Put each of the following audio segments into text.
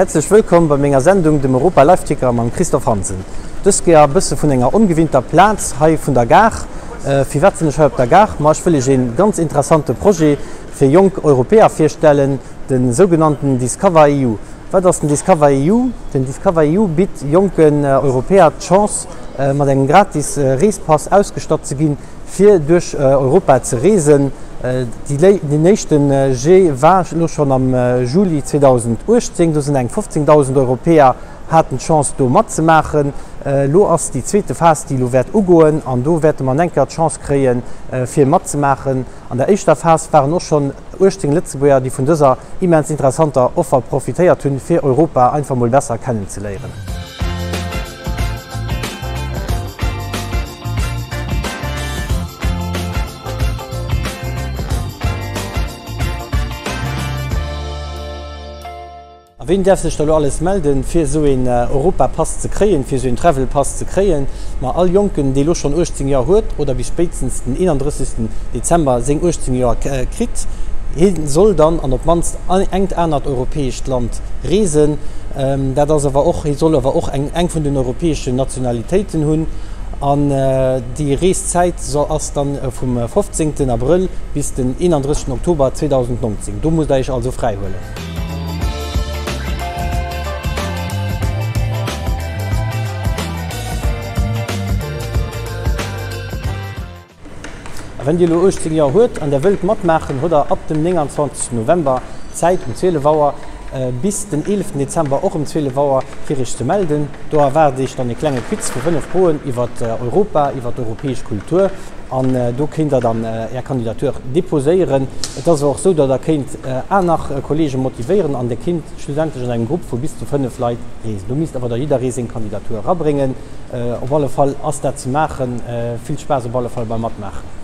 Häerzlech wëllkomm bei menger Sendung, dem Europa Live Ticker mam Christophe Hansen. Dës Kéier e bësse vun enger ongewinnter Plaz, hei vun der Gare. Firwat sinn ech hei op der Gare? Ma ech wëll iech ee ganz interessante Projet fir jonk Europäer virstellen, de sougenannten Discover EU. Wat ass den Discover EU? Den Discover EU bitt jonken Europäer d'Chance, mat engem gratis Reespass ausgestatt ze ginn, fir duerch Europa ze reesen. Den éischte Jet war elo schonn am Juli 2018, do sinn eng 15.000 Europäer haten d'Chance do matzemaachen. Elo ass déi zweete Phas, déi elo wäert ugoen an do wäerte mer enker d'Chance kréien, fir matzemaachen. An der éischter Phas waren och schonn 18 Lëtzebuerger, déi vun dëser immens interessanter Offer profitéiert hunn, fir Europa einfach mol besser kennenzeléieren. A ween däerf sech da lo alles melden, fir esou een Europapass ze kréien, fir esou een Travelpass ze kréien? Ma all Jonken, dee lo schonn 18 Joer huet oder bis spéitstens den 31. Dezember seng 18 Joer kritt, hie soll dann an op d'mannst engt anert europäescht Land reesen. Dat ass awer och, hie soll awer och eng eng vun den europäeschen Nationalitéiten hunn. An déi Reeszäit ass dann vum 15. Abrëll bis den 31. Oktober 2019. Do musst der iech also fräi huelen. A wenn Dir elo 18 Joer huet an der wëllt matmaachen, hutt der ab dem 29 November Zäit um 12 Auer bis den 11 Dezember och um 12 Auer fir Iech ze melden. Do erwaart Iech dann e klenge Quiz vu 5 Froen iwwer Europa, iwwer d'europäesch Kultur. An do kéint der dann Är Kandidatur deposéieren. Et ass awer och esou, datt der kéint aner Kollege motivéieren an Der kinnt schlussendlech an engem Grupp vu bis zu 5 Leit reesen. Do misst awer da jidderee seng Kandidatur erabréngen. Op alle Fall ass dat ze maachen. Vill Spaass op alle Fall beim Matmaachen.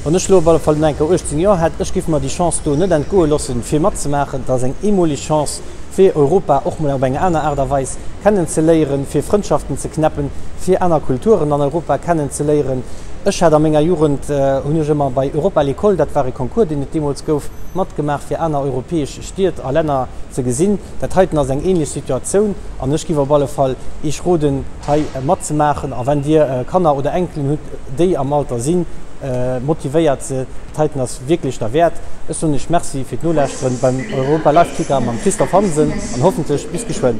Wann ech elo op alle Fall no enker 18 Joer hätt, ech giff mer déi Chance do net entgoe loossen fir matzemaachen. Et ass eng eemoleg Chance fir Europa och mol op eng aner Aart a Weis kennen ze léieren, fir Frëndschaften ze knäppen, fir aner Kulturen an Europa kennen ze léieren. Ech hat a menger Jugend, hunn ech ëmmer bei Europa à l'école, dat war e Concours deen et deemools gouf, matgemaach fir aner europäesch Stied a Länner ze gesinn. Dat heiten ass eng ähnlech Situatioun an ech giff op alle Fall Iech roden, hei matzemaachen. A wenn Dir Kanner oder Enkelen hutt, déi am Alter sinn, motivéiert se. Dat heiten ass wierklech derwäert. Ech soen Iech Merci fir d'Nolauschteren beim Europa Live Kicker mam Christophe Hansen an hoffentlech bis geschwënn.